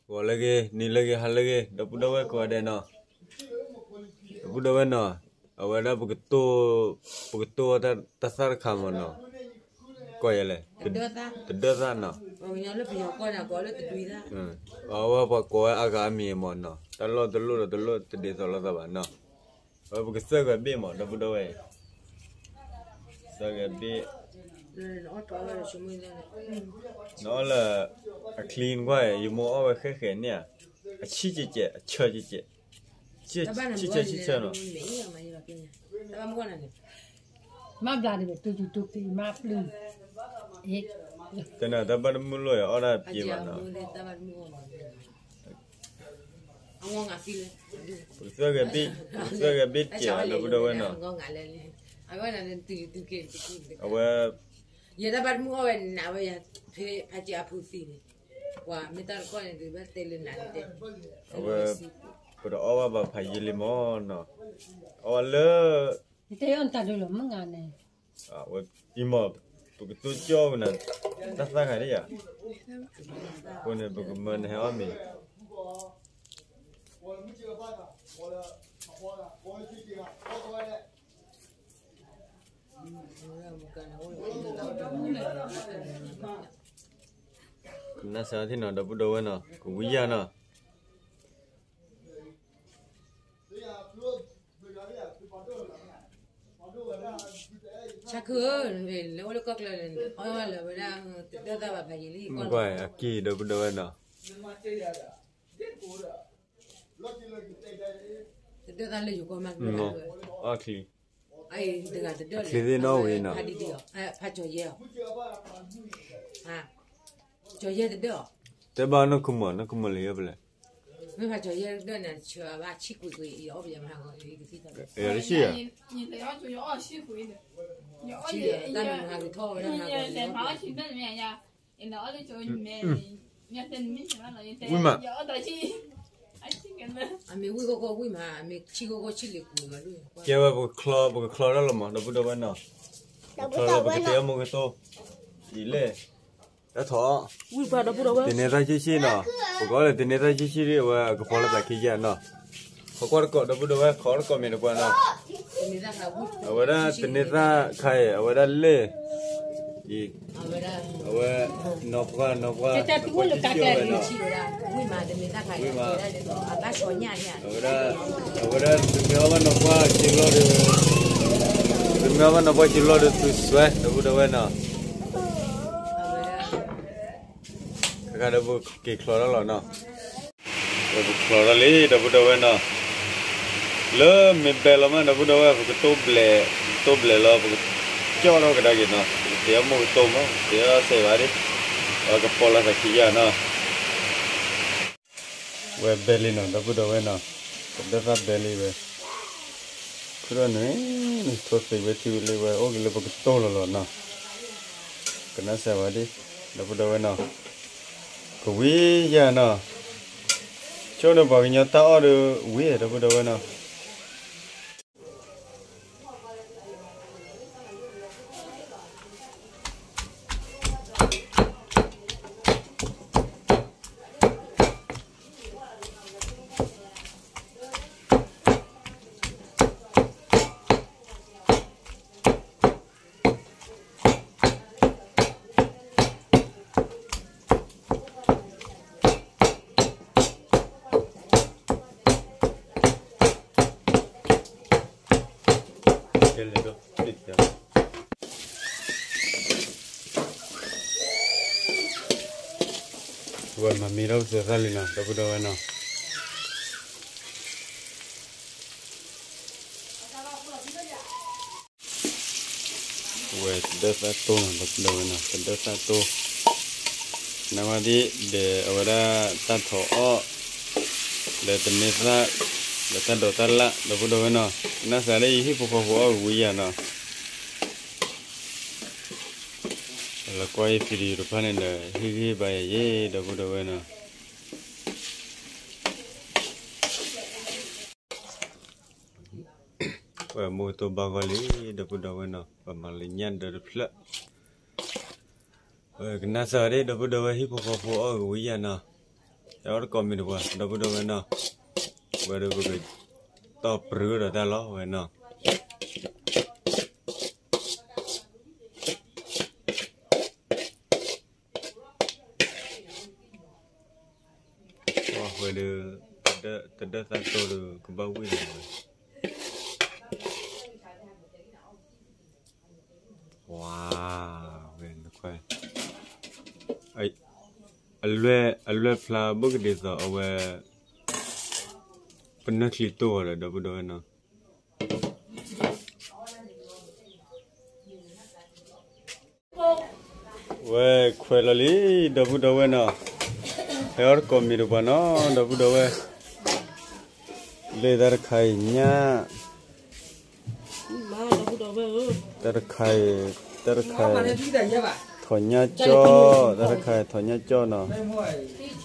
ဂီၤလၢအဂ့ၤ နံၤလၢအဂ့ၤ ဟါလၢအဂ့ၤ ဒီပုၢ်ဒီဝဲၢ်ကိးဂၤဒဲးနီၤ, ဒီပုၢ်ဒီဝဲၢ်နီၤ, အဝဲဒၣ်ပကတိၤ, ပကတိၤတၢ်သၣ်တခါမးနီၤ, ကိးယဲလဲၣ်, တဒၢသၣ်နီၤ, အဝဲပှၤကိးဝဲအါဂၤအါမံၤမးနီၤ, တၢ်လီၢ်တလိၣ်ဒီးတလိၣ်တဒ်သိးလိာ်သးဘၣ်နီၤ, အဝဲပကသၢဂၤဘ့ၣ်မး ဒီပုၢ်ဒီဝဲၢ်, သၢဂၤဘ့ၣ် နအီၣ်လၢ အချံနကွၢ် ယမိၢ်အီၣ်ဝဲဃဲဃဲန့ၣ်ဧါ, အဆံၣ်ကဲးကဲး အဆၢကဲးကဲး, ဆံၣ်ဆံၣ်ဆံၣ်ဆၢနီၤ, မ့ၢ်ဘျါဒ် တနၤတၢ်ဘၣ်တမုၢ်လိၣ်အီၣ်ဒၣ်ပှဲၤမးနီၤ, ပကသၢဂၤဘ့ၣ်, ပကသၢဂၤဘ့ၣ်ကဲး ဒီပုၢ်ဒီဝဲၢ်နီၤ, အဝဲ ယတၢ်ဘၣ်တမုၢ်အီၣ်ဝဲနးဝဲယၤ, ဖဲဖးကၠီအဖိသံန့ၣ်, ပှၤမ့ၢ်တၢ်တကီၢ်န့ၣ် တုၤဘၣ်တဲလၢနးန့ၣ်တဲ, အဝဲ ပတအီၣ်ဘၣ်ဘၣ်ဖးယံာ်လံမးနီၤ, အီၣ်ဘၣ်လၢ တၢ်တဒုလီၤမုၢ်နၤန့ၣ်, အံၤမး ပကတိၤကၠီၣ်ဝဲနၤ, တၢ်သၣ်ခါဒ်ယၤ, အဃိန့ၣ် ပကမၢနဟဲအီၣ်မ့ၤ ကနၣ်စၢၤထံၣ်နီၤ ဒီပုၢ်ဒီဝဲၢ်နီၤ ကဝံယၤနီၤ, ဆါခုဧၢ, လၢအိၣ်လၢကီၢ်ချၢန့ၣ် အီၣ်လၢဝဲဒၣ် တဒၢသၣ်ဘၣ်ဖးယံာ်လံ, ကွၢ်အက့ၢ် ဒီပုၢ်ဒီဝဲၢ်နီၤ, တဒၢသၣ်လၢယိၤကီၢ်မး အီၣ်ချံ, အချံသ့ၣ်နီၣ်ဝံၤနီၤ, ဖးကၠီၤယဲၢ်, ကၠီၤယဲၢ်တဒၢအီၤ, တဲဘၣ်နီၢ်ခိမုၣ် နီၢ်ခိမုၣ်လၢယဲၢ်ဖဲလဲၣ်, မ့ၢ်ဖးကၠီၤယဲၢ်တဒၢန့ၣ် ဆၢဘၣ်ဆံၣ်ကွံာ်ကွံာ် ယအီၣ်ပယီၤမၤဂီၤ ယကသံၣ်ထီၣ်, ယတဆံၣ်ဧါ, တၢ်မၤဂၤကထီၣ်ဝဲဒၣ်မၤဂီၤ ဝံၣ်မး, အမ့ၢ်ဝံၣ်ဃီဃီဝံၣ်မး အမ့ၢ်ဆံၣ်ဃီဃီဆံၣ်လ့ၤကွံာ်မးဒ်, ကဲဝဲပကချီ ပကချီတၢ်လီၤမး ဒီပုၢ်ဒီဝဲၢ်နီၤ, ပကချီလၢပကတဲအီၣ်မူကသိ, အံၤလဲၣ်, တၢ်ထီၣ်, သန့ၤသၣ်ဆံၣ်ဆံၣ်နီၤ, ပကအီၣ်လၢသန့ၤသၣ်ဆံၣ်ဆံၣ်ဒ်အဝဲအကဖီလၢသးခံယၤနီၤ, ခီကွၢ်တကိး ဒီပုၢ်ဒီဝဲၢ် ခီတကိးမ့ၢ်တပှၢ်နီၤ, အဝဲဒၣ်သန့ၤသၣ်ခါအံၤ အဝဲဒၣ်လဲၣ် အံၤ, အဝဲ နီၢ်ပှၢ် နီၢ်ပှၢ် နီၢ်ပှၢ်ဆံၣ်ဆံၣ်ဝဲနီၤ, ဝံၣ်မး, အဝဲဒၣ် အဝဲဒၣ်သုမ့ၢ်အီၣ်ဘၣ်နီၢ်ပှၢ်က့ၤလီၢ်ဒီး, သုမ့ၢ်အီၣ်ဘၣ်နီၢ်ပှၢ်က့ၤလီၢ်ဒီးသုစွဲ ဒီပုၢ်ဒီဝဲၢ်နီၤ, ခဲခါဒီးပက့ၤချီထီၣ်လီၤနီၤ, ပကချီထီၣ်လံ ဒီပုၢ်ဒီဝဲၢ်နီၤ, လၢမ့ၢ်ဘဲလီၤမး ဒီပုၢ်ဒီဝဲၢ် ပကတိၢ်ဘျဲး, တိၢ်ဘျဲးလီၤ ပကကၠီၣ်ထီၣ်ကဒါက့ၤနီၤ, ပကတဲအီၣ်မူကသိမး ပကတဲအီၣ်စဲးဘၣ်ဒ်, အကဖီလၢသးခံယၤနီၤ, ဝဲဘဲလံနီၤ ဒီပုၢ်ဒီဝဲၢ်နီၤ, ပဒၢသၣ်ဘဲလံဝဲ, ခုဒီးနွံ, ထိၣ်သ့ဝဲထံဝဲလံဝဲ အိၣ်က့ၤလၢပကတိၢ်လီၤလီၤနီၤ, ကနၣ်စၢၤဝဲဒ်, ဒီပုၢ်ဒီဝဲၢ်နီၤ, ကဝံၤယၤနီၤ, ဆိန့ၣ်ပှၤကညီတၢ်အီၣ်ဒီးဝံၤ ဒီပုၢ်ဒီဝဲၢ်နီၤ ဝဲမၤမံထီၣ်ပသၢသၣ်လံနီၤ ဒီပုၢ်ဒီဝဲၢ်နီၤ ဝဲတဒၢသၣ်တိၢ်နီၤ ဒီပုၢ်ဒီဝဲၢ်နီၤ တဒၢသၣ်တိၢ် နဝဲဒ်ဒီး အဝဲဒၣ်တၢ်ထီၣ်အီၣ် ဒီးသန့ၤသၣ် ဒီးတၢ်ဒိးတၢ်လၣ် ဒီပုၢ်ဒီဝဲၢ်နီၤ ကနၣ်စၢၤလၢယဟံၣ်ဖိဃီဖိအီၣ်ကဝံၤယၤနီၤ လၢကွၢ်ယ video တဖၣ်န့ၣ်ဒီး ဟ့ၣ်ဂံၢ်ဘါယၤယ့ ဒီပုၢ်ဒီဝဲၢ်နီၤ ဝဲမူကတိၢ်ဘၣ်ဂီၢ်လံ ဒီပုၢ်ဒီဝဲၢ်နီၤ ပမၤလၢညၣ်ဒၢတဖျၢၣ် ဝဲကနၣ်စၢၤဒ် ဒီပုၢ်ဒီဝဲၢ်ဟံၣ်ဖိဃီဖိအီၣ်ကဝံၤယၤနီၤ တၢ်အီၣ်တကိးမံၤတပှၢ် ဒီပုၢ်ဒီဝဲၢ်နီၤ, ဝဲဒီးပကတီၢ်ပြၢဒီးတၢ်လီၤဝဲနီၤ. ဝဲဒီး တဒၢသးတိၢ်ဒီးကဘၣ်ဝံၣ်လီၤဝဲ. ဝဲ အလွဲၢ်ဖျါဘိၣ်ကဒ်သိးအဝဲ ပနၢ်ချံတိၢ်အီၤဒီး ဒီပုၢ်ဒီဝဲၢ်နီၤ. ဝဲခွဲးလီၤလံ ဒီပုၢ်ဒီဝဲၢ်နီၤ, ဟဲအီၣ်တကိးမံၤတပှၢ်နီၤ ဒီပုၢ်ဒီဝဲၢ်, လၢတၢ်တခါအံၤညၣ် တၢ်တခါအံၤ တၢ်တခါအံၤ ထိးညၣ်ကၠီၣ် တၢ်တခါအံၤထိးညၣ်ကၠီၣ်နီၤ.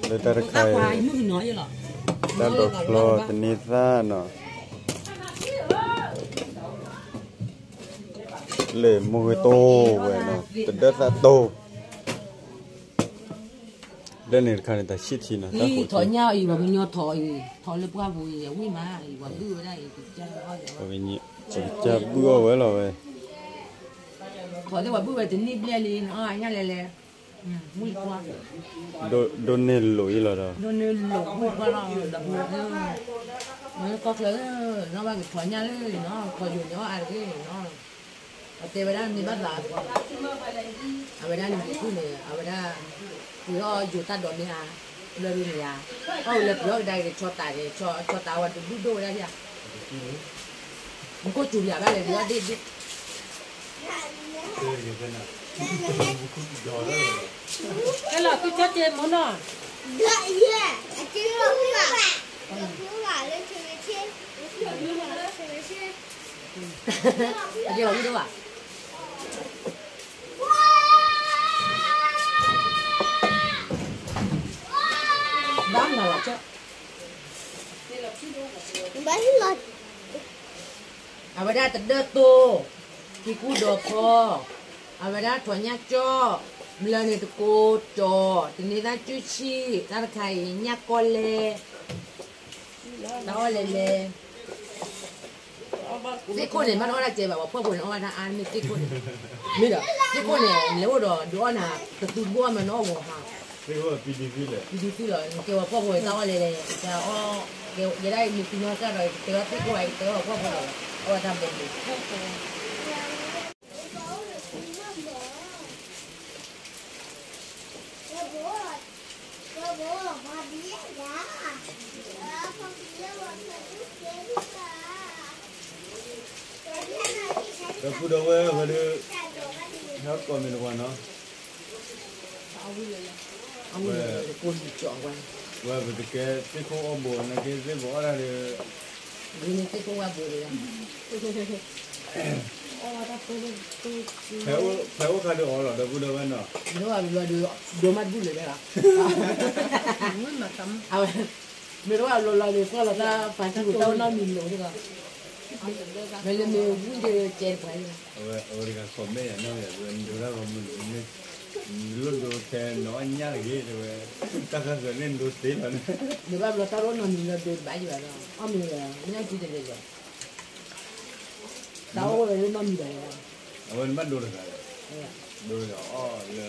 လၢတၢ်တခါအံၤ တၢ်ဒိးဖျီတန့ၢ်သၣ်နီၤ. လၢမိၢ်ဂ့ၤတိၢ်ဝဲနီၤ တဒၢသးတိၢ် လၢန့ၣ်တခါန့ၣ် တၢ်ဆံၣ်ထံနီၤ တၢ်ဃိးထံ ထိးညၣ်အံၤ ပှၤကညီထိးအံၤ ထိးလၢပှၢ်ပူၤအံၤ အဝံၣ်မးအံၤ ပှၤဘုၣ်ဝဲဒၣ်အံၤ ပကစၢ်ဘုၣ်အီၣ်ဝဲလီၤဝဲ, ထိးသ့ၣ်ပှၤဘုၣ်ဝဲတနံၣ်ဘျဲၣ်လံ နအီၣ်ညၣ်လဲၤလဲၤ မုၢ်တပှၢ် ဒိၣ်န့ၢ်လိာ်အံၤလီၤဒီး ဒိၣ်န့ၢ်လိာ်မုၢ်တပှၢ်လီၤ ဒီးပှၤ မ့ၢ်ကီၢ်ချၢ နီၢ်ဘၣ်ကထိးညၣ်လၢနီၤ ထိးယိာ်န့ၣ်အီၣ်အါတက့ၢ်နီၤ အတဲဝဲဒၣ်မ့ၢ်ဘၣ်သး အဝဲဒၣ်န့ၣ် ဒ့ၣ်ကူၣ်န့ၣ် အဝဲဒၣ် ပှ့ၤအီၣ်ယိာ်တၢ်ဒိးမ့ၢ်ဧါ လၢဒ်န့ၣ်ဧါ အီၣ်ဝဲလၢပှ့ၤအီၣ်ကဒါက့ၤ ဆီတးန့ၣ် ဆီတးဝဲတဒူၣ်ဒိၣ်ဝဲဒၣ်ဒ်ဧါ မူခိၣ်စူၤယၤဘၣ်လဲၣ် ဒ်အီၣ်ဒ့ၣ်ဒ့ၣ် ဟဲလီၤ သူကၠီက့မူနီၤ အကဲလီၤဝံၣ်ဒိၣ်ဘၣ် ဘၣ်မနုၤလီၤကၠီ ဘၣ်ဟံၣ်လီၤ အဝဲဒၣ်တဒၢတိၢ်, ဟံၣ်ကူၣ်ဒီးဖီ, အဝဲဒၣ်ထိးညၣ်ကၠီၣ်, မလၢန့ၣ်တကိးကၠီၣ်, တန့ၤသၣ်ကၠူဆံၣ်, တၢ်တခါအံၤ ညၣ်ကီၢ်လဲ, တၢ်အီၣ်လဲၤလဲၤ, သ့ၣ်ခိၣ်န့ၣ် ဘၣ်တအီၣ်တၢ်ကဲဘၣ်, ပှၤဖှီၣ်ဖိန့ၣ် အီၣ်ဘၣ်တၢ်အါမ့ၢ်သ့ၣ်ခိၣ်န့ၣ်, မ့ၢ်ဒီး သ့ၣ်ခိၣ်န့ၣ် လဲၤအိၣ်ဒီး ဒုးအီၣ်နၤ တသူဘိၣ်အီၣ်မးနအီၣ်ဂီၤဟါ ပံဒုသံလီၤ, နကဲဝဲဖှီၣ်ဖိတၢ်အီၣ်လဲၤလဲၤ တၢ်အီၣ်, ယဲဒၣ်အံၤမ့ၢ်သံညီစၢ်ဒီး ယကတဲအီၣ်သ့ၣ်ခိၣ်ဘၣ် ယကတဲအီၣ်ဖှီၣ်ဖိဒီး အီၣ်ဝဲတၢ်ဘျဲၣ်ဘျဲၣ် ဒီပုၢ်ဒီဝဲၢ်ဝဲဒၣ် ဟဲကိးမ့ၢ်တပှၤနီၤ, ဝဲပတကဲသ့ၣ်ခိၣ်အီၣ်ဘိ နကဲသ့ၣ်ဘိအီၣ်တၢ်ဒီး ဒ်န့ၣ်သ့ၣ်ခိၣ်ဝဲဘိတဂၤ, ဖဲအိၣ်ခါဒုးအီၣ်လီၤ ဒီပုၢ်ဒီဝဲၢ်နီၤ, ဒိၣ်မးဒိၣ်မးဒုးဒိၣ်မးတဘူၣ်လၢၤဘၣ်လီၤ, မ့ၢ်တဝဲလီၤလီၤန့ၣ် ကွၢ်လီၤတၢ်ပာ်ထံၣ်တၢ်နီတမံၤလီၤ, မ့ၢ်လၢမ့ၢ်ဝံၣ်ဒီးကဲတပှၤလီၤ, အဝဲတဂၤ comment ယၤနီၢ်ယၤ ဒိၣ်ဒၣ်ဂီၤမုၢ်န့ၣ် နလိၣ်ဒိးထဲနီၤအညၣ်တဂ့ၤ တဲဝဲ, တၢ်ခါဃၢၤန့ၣ်ဒိးသ့လီၤန့ၣ်, နဘၣ်ဘျီတၢ်ရိၣ်နီတမံၤလီၤဒိးတဘၣ်ယၤဘၣ်ဒီး အီၣ်မ့ၢ်ဝဲ မ့ၢ်အီၣ်ကံတလဲၤလီၤ, တၢ်အိၣ်ဝဲလၢနီတမံၤဘၣ်လီၤ, အဝဲနဘၣ်ဒိးတဂၤ, ဒိးတဂၤအီၣ်လၢ, အီၣ်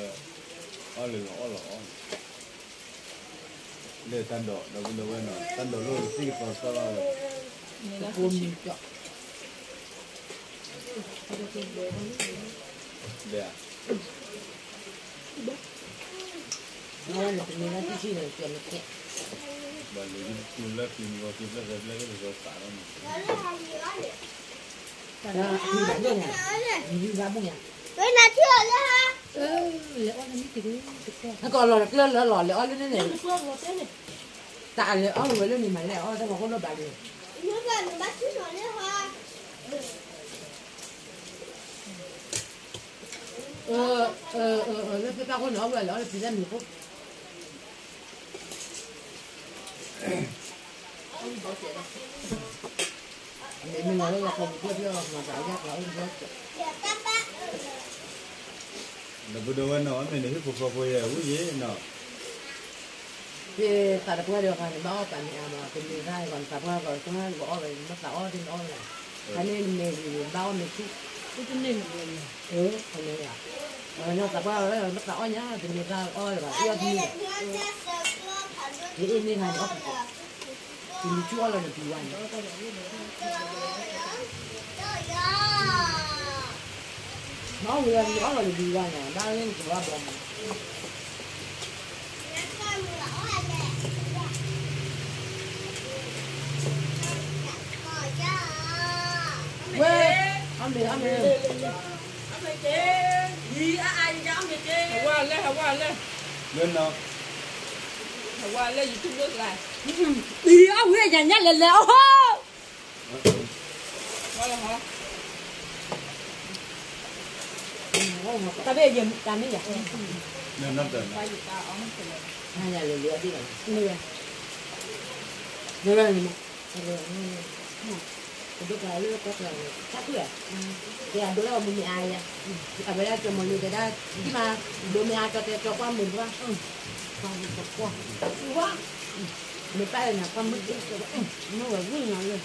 လၢလီၤအီၣ်လီၤအီၣ် လၢတၢ်ဒိး ဒီပုၢ်ဒီဝဲၢ်နီၤ တၢ်ဒိးလိၣ်တသံၣ်ကသီသီလီၤဝဲ, ကိမံၤကၠီၣ် ဘၣ်, အဝဲန့ၣ်တမံၤလၢတဆံန့ၣ် ကၠီၣ်မ့ၢ်ကဲ, ဘၣ်လၢကလၢဖံမီၤကလၢဖျၢၣ်ဖျၢၣ်လၢကသးလီၤန့ၣ် တၢ်အံၤဘၣ်ဒိၣ်ညါ, မံၤဘၣ်ဘိၣ်ညါ, ဟဲကီးလီၤကျၢၢ်လၢလီၤ လဲၤအီၣ်လၢန့ၣ်န့ၣ်, တၢ်လဲၤအီၣ်ဝဲလၢန့ၣ်မး လဲၤအီၣ်တၢ်မၤခိၣ်လိၣ်ဘၣ်လံ, လၢဖဲတၢ်ခိၣ်န့ၣ် အီၣ်ဝဲလဲၤအီၣ်လၢဖံသၣ်မံၤခိၣ် မ့မ့ၢ်လီၤလၢလီၤခီပူၤဖျၢၣ်ဖျၢၣ်လီၤ မၤသးအယၢ်ကျါအိၣ်တဘျီစၢၤ, ဒီပုၢ်ဒီဝဲၢ်နီၤ အီၣ်မ့ၤန့ၣ် ဟံၣ်ဖိဃီဖိယဲၢ်ဝံၤယဲၢ်နီၤ, သးတပှၢ်ဒီး ပှၤန့ၣ်ဘၣ်အီၣ်ပာ်န့ၣ်အါမး ပမ့ၢ်သးဂီၤန့ၣ် သးပှၢ်ဂီၤ ကမၣ်ဘၣ်အီၣ်ဝဲ မ့ၢ်သးအီၣ်တန့ၢ်အီၣ်ဝဲ, ဖဲန့ၣ်မ့ၢ်ဂ့ၤ ဘၣ်အီၣ်မ့ၤဆူၣ်, ဆူၣ်တန့ၢ်န့ၣ်, အဝဲသးပှၢ်ဝဲ မ့ၢ်သးအီၣ်ညါ တမ့ၢ်သးအီၣ်လၢၤဘၣ် အီၣ်တန့ၢ်ဘၣ်, ယအ့ၣ်န့ၢ်ခါန့ၣ်အီၣ်ပှဲၤ, ယမ့ၢ်ဆူၣ်အီၣ်လီၤဒီးဘံဝါန့ၣ် မ့ၢ်အီၣ်ဝံၤလီၤ မ့ၢ်အီၣ်လီၤဒီးဘံဝါန့ၣ် ဘၣ်လၢနကဘၣ်ဘီမး, ဝဲ, အီၣ်မ့ၤ အီၣ်မ့ၤ, ဟဝါလဲၣ် ဟဝါလဲၣ်, လၢနီၤ, ဟဝါလဲၣ် YouTube လၢကျါ, အီၣ်ဝံၤယၤညါလဲၤလဲၤအီၣ် တၢ်ဘ့ၣ်ယတၢ်မ့ၢ်ယၤ, ဒိၣ်ကလၤလၢကီၢ်ကျါန့ၣ် တၢ်ကွၢ်, ကဲအဒိလၢအမုၢ်မ့ၢ်အါယၤ, အဝဲဒၣ်ကၠီၤမီၤလံၤတဲဒၣ်, ဒိၣ်မ့ၢ်အါကၠီၤတဲကၠီၤကွၢ်မုာ်ကွၢ်, ကွၢ်, မ့ၢ်ပၢ်လၢနကွၢ်မုာ်ကဲ, မ့ၢ်ဝဲဝံၣ်ညါလၢ,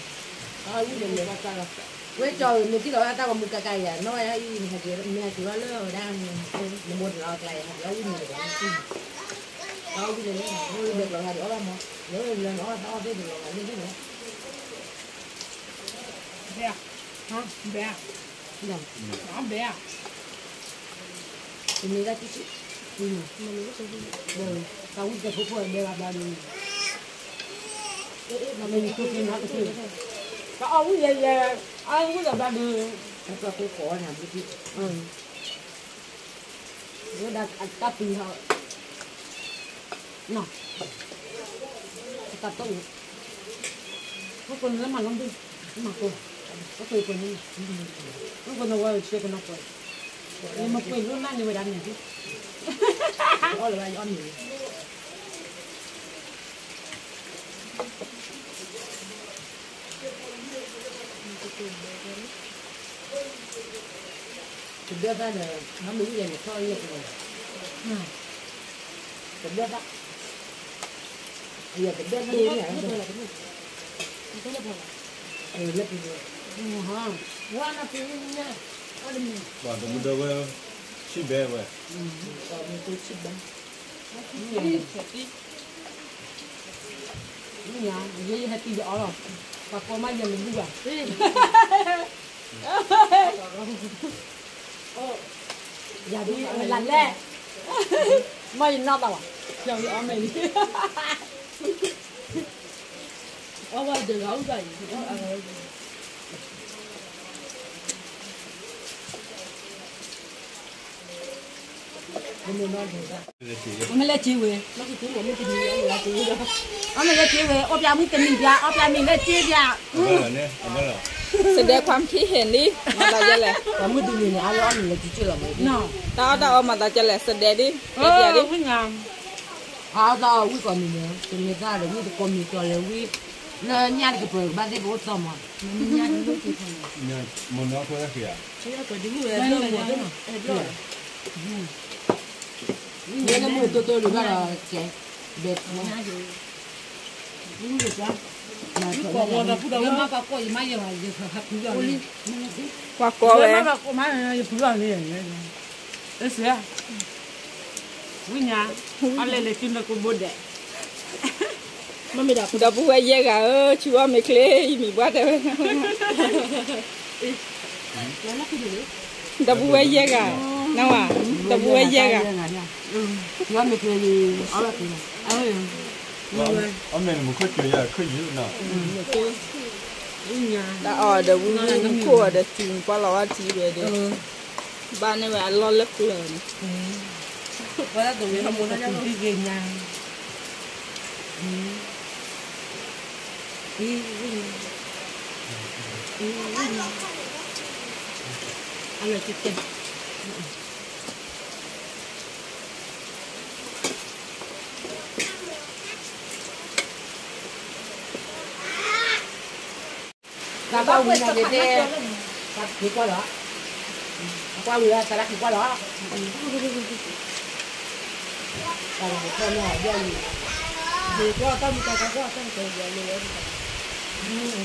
အဝံၣ်လၢလဲၤဘၣ်တၢ်လီၤ, ဝဲကၠီၤမ့ၢ်ထံၣ်လီၤဝဲတၢ်ဂီၤမူကကါယၤ နီၢ်ဝဲဒၣ်အံၤ မ့ၢ်ဟဲက့ၤလီၤလၢဝဲဒၣ်, နမိၢ်တလီၤအကျါယၤ ဟဲက့ၤလီၤဝံၣ်မ့ၢ်ဝဲဒၣ်, အဝံၣ်လၢလဲၤ မ့ၢ်ဝဲဘဲကျီၤဂၤဒံးအီၣ်ဘၣ်မး, လၢလၢနအီၣ်တၢ်အီၣ်သ့ၣ်တလီၤဂၤန့ၣ်သ့ၣ်လီၤ ဘဲ, ဘဲ, ဘဲ, တမ့ၢ်ဒၣ်တံၢ်တံၢ်, တၢ်ဝံၣ်တၢ်ဖိဖိဘဲဘၣ်ဘၣ်ဒီး, မ့ၢ်တံၢ်တံၢ်နီတံၢ်, တၢ်အီၣ်ဝံၣ်လဲၤလဲၤ, အီၣ်ဝံၣ်လီၤဘၣ်ဒီး, တၢ်ဖိကိးနၤဘုတံၢ်, ဝဲဒၣ်အတၢ်ပျံၤဟီ, နီၤ, အတၢ်တိၢ်, ဟိၣ်ကိးနလၢမၤလီၤဒု, မၤကိး, ဟိၣ်ကိးန, ဟိၣ်ကိးနဝဲဆဲကနီၤကိး, နမ့ၢ်ပှ့ၤလိၣ်နၢ်န့ၣ်ဝဲဒၣ်န့ၣ်, အီၣ်လၢၤဘၣ်ယအီၣ်မ့ၤ တဘျီဘၣ်ဒီး နမ့ၢ်ဝံၣ်ယဲန့ၣ် ထီၣ်ယဲၢ်ပူၤ, တဘျီဘၣ်, ယတဘျီဘၣ်န့ၣ်, လၢပူၤ, ဝါနပူၤညါ, ပှၤတမုၢ်ဒီဝဲ, ဆံၣ်ဘဲဝဲ, ဆံၣ်ဘဲ မ့ၢ်ညါ ယဲယဟဲတုၤယအီၣ်လီၤ, ပှၤကိးမးယဲမ့ၢ်ဒူၣ်ဘၣ်, ယၤဒ်ဝဲလၢ်လဲၣ်, မ့ၢ်ယနီၢ်ဘၣ်ဝဲ, ယအီၣ်မ့ၢ်လံ, အီၣ်ဝဲဒၣ်ဂၤအိၣ်ဘၣ်အံၤ မ့ၢ်လဲၤစ့ဝဲ, အီၣ်မ့ၢ်လဲၤစ့ဝဲ အီၣ်ပၠးမုၢ်တနံၤပၠး အီၣ်ပၠးမ့ၢ်လဲၤစ့ပၠး, စဒဲခွါမထံဟဲၣ်လံ, မၤသးယဲလဲၣ်, ပှၤမုၢ်တနံၤန့ၣ် အါလၢအီၣ်မ့ၢ်လဲၤစ့လီၤမး, တၢ်အီၣ်တၢ်အီမၤသးယဲလဲၣ် စဒဲဒ်, အါတၢ်အီၣ်ဝံၣ်ကိးမံၤန့ၣ် တမ့ၢ်သၣ်ဒီးဝံၣ်တကိးမံၤကၠီၤလဲၤဝံၣ်, လၢညၣ်တကပၤကဘၣ်သ့ၣ်ပအိၣ်တီမး, မ့ၢ်နီၢ်ထွဲတၢ်ခံဂၤ, မ့ၢ်လၢမုၢ်တိတိဒုးဘၣ်ဒီးကဲ, ဘဲ, ပှၤကိးဝဲ, ဝံၣ်ညါ, အလဲၤလဲၤက့ၤနကဘိဒဲး, ဒီပုၢ်ဝဲၢ်ယဲၢ်ဂၤဧၢ, ဆူအီၣ်မ့ၤချ့ ယမံၤဘှါတဲဝဲ, ဒီပုၢ်ဝဲၢ်ယဲၢ်ဂၤ, နဝဲ, ဒီပုၢ်ဝဲၢ်ယဲၢ်ဂၤ, အီၣ်မ့ၤနမူခိၣ်စၢၤယၤခိၣ်ယုၢ်နီၤ, တၢ်အီၣ်ဒီးဝံၣ်မူခိၣ်အီၤဒီးတုၤကွၢ်လီၤဝဲထံဝဲဒီး, ဘၣ်န့ၢ်ဝဲအလီၢ်လၢကျၢၤန့ၣ်, ဝဲဒၣ်တဝဲမူလၢညါလီၤ, အလၢက့ၤကဲ တၢ်ဘၣ်ဝံၤန့ၣ်က့ၤတဲ, တၢ်က့ၤကွၢ်လီၤ, ကွၢ်ဝံၤသရၣ်က့ၤကွၢ်လီၤ, တၢ်မ့ၢ်တၢ်မ့ၢ်တၢ်ကွၢ်တၢ်မ့ၢ်တၢ်ကွၢ်လီၤ,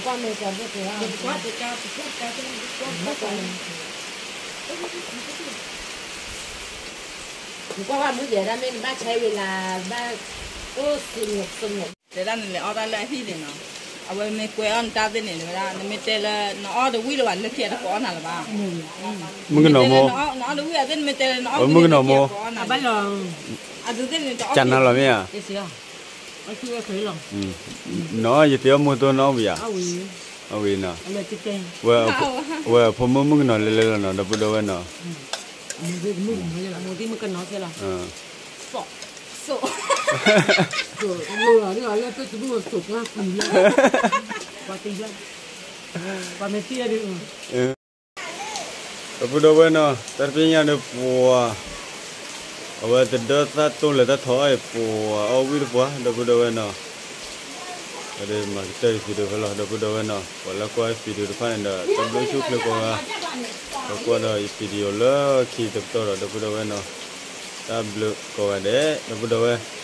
ကွၢ်မ့ၢ်တၢ်ဘၣ်တၢ်, ကွၢ်တၢ်ကွၢ်တၢ်, ကွၢ်တၢ်မ့ၢ်တၢ်တၢ်မ့ၢ်တဘၣ်ဆဲးဝံၤလၢ်, ဘၣ်အိၣ်စံၣ်န့ၣ်စံၣ်န့ၣ်, တဲဒၣ်နလဲၤအီၣ်တၢ်လၢအဟံၣ်န့ၣ်နီၤ, အဝဲမ့ၢ်ကွဲအီၣ်နတၢ်သ့ၣ်န့ၣ် တဲဝဲဒၣ် နမ့ၢ်တဲလၢ နအီၣ်တဝံၣ်လၢၤဘၣ် လၢခံအတကိးအီၣ်နၤလၢၤဘၣ်, မုၣ်ကနီၤမိၢ်, နအီၣ်တဝံၣ်အသ့ၣ် နမ့ၢ်တဲလၢနအီၣ်မုၣ်ကနီၤမိၢ်, အသ့ၣ်န့ၣ် ကနၤလီၤမ့ၢ်ဧါ, နအီၣ်ယတ့အီၣ်မူသိ နအီၣ်ဝံၤဧါ, အဝံၤနီၤ, ဝဲအဖိမုၣ်မုၣ်ကနီၤလဲၤလဲၤလီၤနီၤ ဒီပုၢ်ဒီဝဲၢ်နီၤ, ပှၤမ့ၢ်ထံၣ်ဒီး ဒီပုၢ်ဒီဝဲၢ်နီၤ တၢ်တပ့ၤညါဒီးပှၤ အဝဲတဒၢသၣ်တိၢ်လဲၤတၢ်ထီၣ်အံၤ ပှၤအီၣ်ဝံၣ်တပှၢ် ဒီပုၢ်ဒီဝဲၢ်နီၤ, ဒီးမၤကတၢၢ်ယ video ဖဲလီၤ ဒီပုၢ်ဒီဝဲၢ်နီၤ, ပှၤလၢကွၢ်ယ video တဖၣ်န့ၣ်ဒီး တၢ်ဘျုးဆိၣ်ချ့ကိးဂၤ, ဒီးကွၢ်ဒီးယ video လၢခံတပတီၢ်ဒီး ဒီပုၢ်ဒီဝဲၢ်နီၤ, တၢ်ဘျုးကိးဂၤဒဲး ဒီပုၢ်ဒီဝဲၢ်